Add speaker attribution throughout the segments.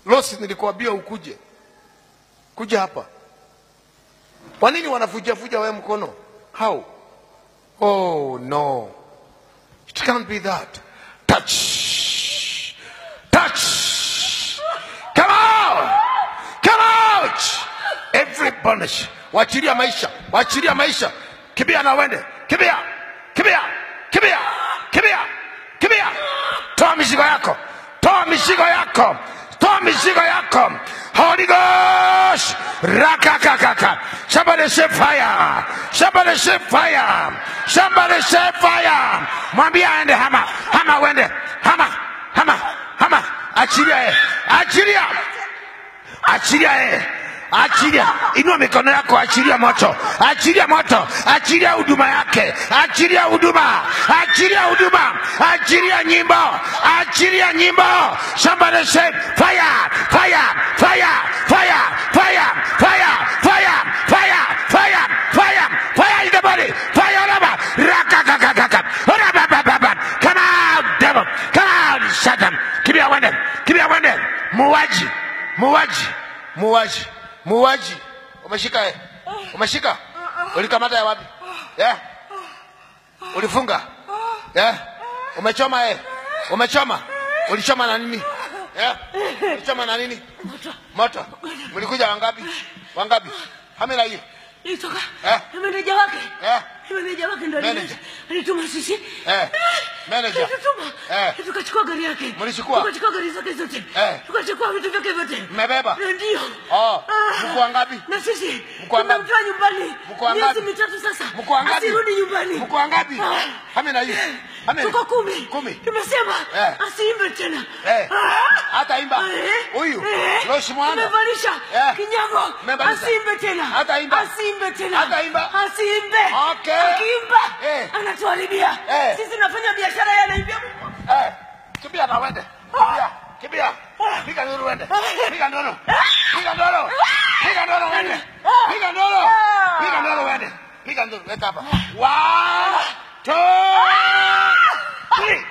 Speaker 1: Losi, nilikuambia ukuje. Kuja hapa. Kwa nini wanavuja vuja wewe mkono? How? Oh no. It can't be that. Touch. Touch. Come out. Come out. Every bondage. Wachilia maisha. Wachilia maisha. Kibia na wende. Kibia. Kibia. Kibia. Kibia. Kibia. Toa mizigo yako. Toa mizigo yako. Toa mizigo yako. Holy Ghost. Rakakakaka. Somebody say fire. Somebody say fire. Somebody say fire. Mwambie aende hama. Hama wende. Hama. Hama. Hama. Achilia. Achilia. Achilia. Achilia. Inua mikono yako, achilia moto. Achilia moto. Achilia huduma yake. Achilia huduma. Achilia huduma. Achilia nyimbo. Achilia nyimbo. Somebody say fire. Fire. Fire. Fire. Fire. Fire. Fire. Fire. Fire. Fire. Fire in the body. Fire over. Rakakakaka. Rabababa. Come out, devil. Come out, Satan. Kibia wende. Kibia wende. Muwaji. Muwaji. Muwaji. Muwaji. Umeshika eh? Umeshika? Ulikamata ya wapi? Eh? Ulifunga? Eh? Umechoma eh? Umechoma? Ulichoma na nini? Eh? Ulichoma na nini? Moto. Moto. Mlikuja wangapi? Wangapi? Hamela hiyo.
Speaker 2: Nilitoka.
Speaker 1: Eh?
Speaker 2: Meneja wake.
Speaker 1: Eh?
Speaker 2: Meneja wake ndo alituma sisi.
Speaker 1: Eh. Manager.
Speaker 2: Alituma.
Speaker 1: Eh.
Speaker 2: Tukachukua gari yake.
Speaker 1: Mlichukua?
Speaker 2: Tukachukua gari zake zote.
Speaker 1: Eh.
Speaker 2: Tukachukua vitu vyake vyote.
Speaker 1: Mmebeba?
Speaker 2: Ndio.
Speaker 1: Oh. Mko wangapi?
Speaker 2: Na sisi.
Speaker 1: Mko wangapi?
Speaker 2: Tumemtoa nyumbani.
Speaker 1: Mko wangapi?
Speaker 2: Miezi mitatu sasa.
Speaker 1: Mko wangapi?
Speaker 2: Asirudi nyumbani.
Speaker 1: Mko wangapi? Hamela hiyo. Hamela.
Speaker 2: Tuko 10.
Speaker 1: 10.
Speaker 2: Tumesema asiimbe tena.
Speaker 1: Eh. Hata imba. Huyu. Loshi mwana.
Speaker 2: Tumevalisha kinyago. Asiimbe tena.
Speaker 1: Hata imba.
Speaker 2: Asiimbe tena.
Speaker 1: Hata imba.
Speaker 2: Asiimbe.
Speaker 1: Okay.
Speaker 2: Akiimba anatuharibia. Sisi tunafanya biashara yeye anaimbia.
Speaker 1: Kibia na wende. Kibia. Kibia. Piga nduru wende. Piga nduru. Piga nduru. Piga nduru wende. Piga nduru. Piga nduru wende. Piga nduru. Weka hapa. 1 2 3.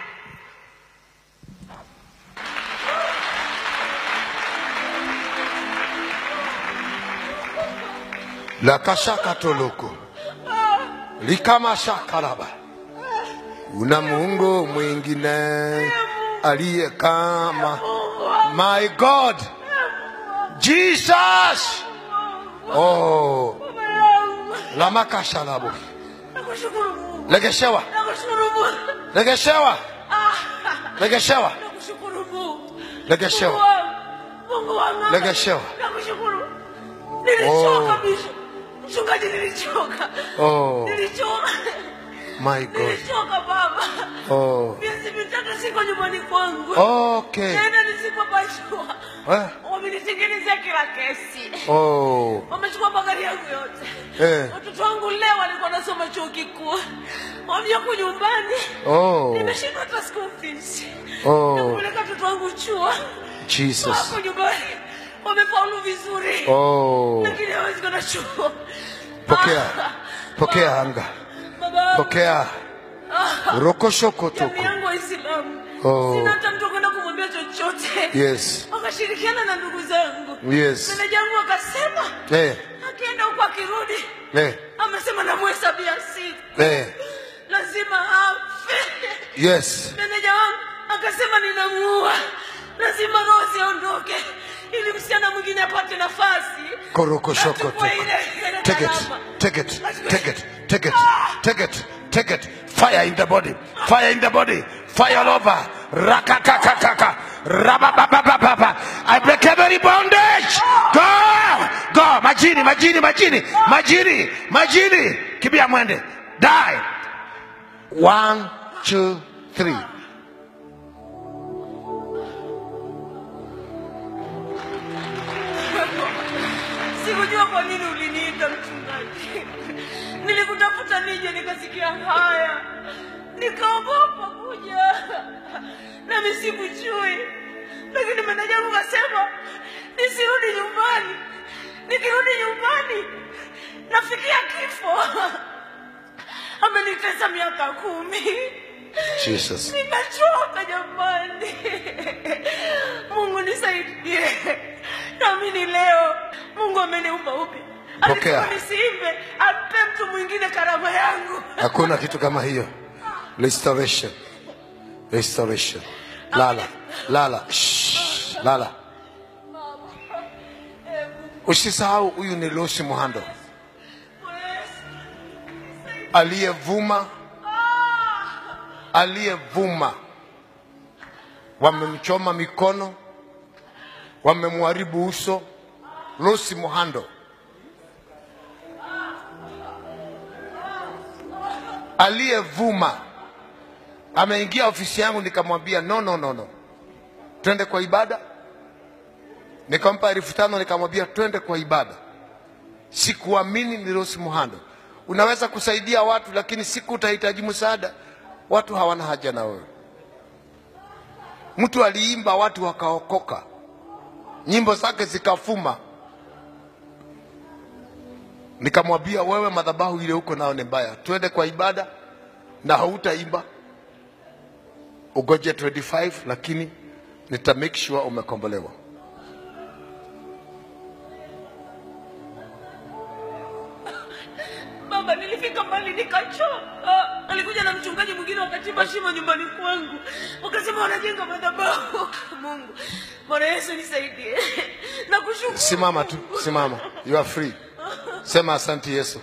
Speaker 1: La kashaka toloko. Likama shakalaba. Una Mungu mwingine aliye kama my God Jesus. Oh. Lama kashalabo. Legeshewa. Legeshewa. Legeshewa. Legeshewa. Legeshewa.
Speaker 2: Nilichoka bisho. Mchungaji, nilichoka.
Speaker 1: Oh.
Speaker 2: Nilichoka.
Speaker 1: My God.
Speaker 2: Nilichoka baba.
Speaker 1: Oh.
Speaker 2: Miezi mitatu siko nyumbani kwangu.
Speaker 1: Okay.
Speaker 2: Tena nisipopashua.
Speaker 1: Eh?
Speaker 2: Wamenitengenezea kila kesi.
Speaker 1: Oh.
Speaker 2: Wamechukua magari yangu yote.
Speaker 1: Eh.
Speaker 2: Watoto wangu leo walikuwa wanasoma chuo kikuu. Wamekuja nyumbani.
Speaker 1: Oh.
Speaker 2: Nimeshindwa hata school fees.
Speaker 1: Oh.
Speaker 2: Nakupeleka watoto wangu chuo.
Speaker 1: Jesus.
Speaker 2: Wako nyumbani. Wamefaulu vizuri.
Speaker 1: Oh.
Speaker 2: Lakini hawezi kwenda chuo.
Speaker 1: Pokea. Pokea anga. Pokea. Rokoshoko toko.
Speaker 2: Jamii yangu Waislamu.
Speaker 1: Oh.
Speaker 2: Sina hata mtu kwenda kumwambia chochote.
Speaker 1: Yes.
Speaker 2: Wakashirikiana na ndugu zangu.
Speaker 1: Yes.
Speaker 2: Meneja wangu akasema.
Speaker 1: Eh.
Speaker 2: Akienda huko akirudi.
Speaker 1: Eh.
Speaker 2: Amesema namhesabia siku.
Speaker 1: Eh.
Speaker 2: Lazima afe.
Speaker 1: Yes.
Speaker 2: Meneja wangu akasema ninamuua. Lazima Rose aondoke ili msichana mwingine apate nafasi.
Speaker 1: Korokoshoko toko. Take it. Take it. Take it. Take it. Take it. Take it. Fire in the body. Fire in the body. Fire all over. Rakakakakaka. Rabababababa. I break every bondage. Go. Go. Majini, majini, majini. Majini. Majini. Kibia mwende. Die. 1 2 3.
Speaker 2: Sikujua kwa nini uliniita mchungaji. Nilikutafuta nije nikasikia haya. Nikaogopa kuja. Na mimi sikujui. Lakini meneja wangu akasema nisirudi nyumbani. Nikirudi nyumbani nafikia kifo. Amenitesa miaka 10.
Speaker 1: Jesus.
Speaker 2: Nimechoka jamani. Mungu nisaidie. Lakini leo Mungu ameniumba upya.
Speaker 1: Pokea.
Speaker 2: Nisiimbe, ampe mtu mwingine karama yangu.
Speaker 1: Hakuna kitu kama hiyo. Restoration. Restoration. Lala. Lala. Shh. Lala. Usisahau huyu ni Lucy Muhando. Aliyevuma. Aliyevuma. Wamemchoma mikono. Wamemharibu uso. Lucy Muhando. Aliyevuma. Ameingia ofisi yangu nikamwambia no no no no. Twende kwa ibada. Nikampa 5,000 nikamwambia twende kwa ibada. Sikuamini ni Lucy Muhando. Unaweza kusaidia watu lakini siku utahitaji msaada, watu hawana haja na wewe. Mtu aliimba watu wakaokoka. Nyimbo zake zikafuma. Nikamwambia wewe madhabahu ile huko nao ni mbaya. Twende kwa ibada na hautaimba. Ugoje 25 lakini nita make sure umekombolewa.
Speaker 2: Baba, nilifika mbali nikachoka. Alikuja na mchungaji mwingine wakachimba shimo nyumbani kwangu. Wakasema wanajenga madhabahu. Mungu, Bwana Yesu nisaidie. Nakushukuru.
Speaker 1: Simama tu, simama. You are free. Sema asante Yesu.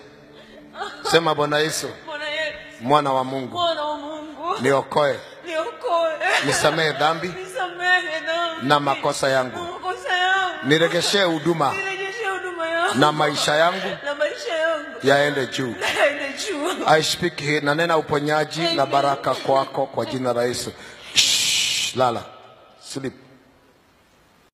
Speaker 1: Sema Bwana Yesu.
Speaker 2: Bwana Yesu.
Speaker 1: Mwana wa Mungu.
Speaker 2: Mwana wa Mungu.
Speaker 1: Niokoe.
Speaker 2: Niokoe.
Speaker 1: Nisamehe dhambi.
Speaker 2: Nisamehe dhambi.
Speaker 1: Na makosa yangu.
Speaker 2: Makosa yangu.
Speaker 1: Niregeshe huduma.
Speaker 2: Niregeshe huduma yangu.
Speaker 1: Na maisha yangu.
Speaker 2: Na maisha yangu.
Speaker 1: Yaende juu.
Speaker 2: Yaende juu.
Speaker 1: I speak here, nanena uponyaji na baraka kwako kwa jina la Yesu. Shh, lala. Sleep.